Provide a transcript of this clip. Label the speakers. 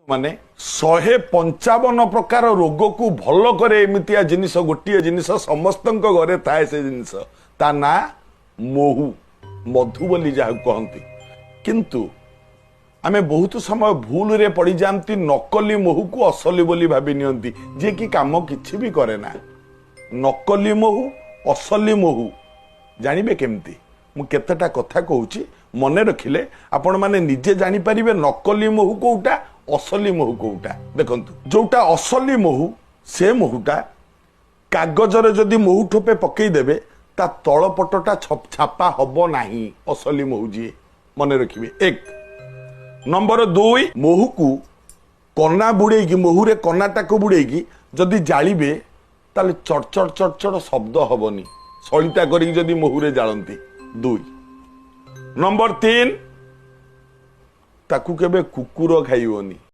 Speaker 1: ମାନେ 155 ପ୍ରକାର ରୋଗକୁ ଭଲ କରେ ଏମିତିଆ ଜିନିଷ, ଗୋଟିଏ ଜିନିଷ ସମସ୍ତଙ୍କ ଘରେ ଥାଏ, ସେ ଜିନିଷ ତା ନାଁ ମହୁ, ମଧୁ ବୋଲି ଯାହାକୁ କହନ୍ତି। କିନ୍ତୁ ଆମେ ବହୁତ ସମୟ ଭୁଲରେ ପଡ଼ିଯାଆନ୍ତି, ନକଲି ମହୁକୁ ଅସଲି ବୋଲି ଭାବି ନିଅନ୍ତି, ଯିଏକି କାମ କିଛି ବି କରେ ନା। ନକଲି ମହୁ, ଅସଲି ମହୁ ଜାଣିବେ କେମିତି? ମୁଁ କେତେଟା କଥା କହୁଛି, ମନେ ରଖିଲେ ଆପଣମାନେ ନିଜେ ଜାଣିପାରିବେ ନକଲି ମହୁ କୋଉଟା, ଅସଲି ମହୁ କୋଉଟା। ଦେଖନ୍ତୁ, ଯୋଉଟା ଅସଲି ମହୁ, ସେ ମହୁଟା କାଗଜରେ ଯଦି ମହୁ ଠୋପେ ପକେଇଦେବେ, ତା ତଳ ପଟଟା ଛାପା ହବ ନାହିଁ, ଅସଲି ମହୁ ଯିଏ, ମନେ ରଖିବେ। ଏକ ନମ୍ବର। ଦୁଇ, ମହୁକୁ କନା ବୁଡ଼େଇକି, ମହୁରେ କନାଟାକୁ ବୁଡ଼େଇକି ଯଦି ଜାଳିବେ, ତାହେଲେ ଚଡ଼ ଚଡ଼ ଚଡ଼ ଚଡ଼ ଶବ୍ଦ ହବନି, ସଳିତା କରିକି ଯଦି ମହୁରେ ଜାଳନ୍ତି। ଦୁଇ ନମ୍ବର। ତିନି, ତାକୁ କେବେ କୁକୁର ଖାଇବନି।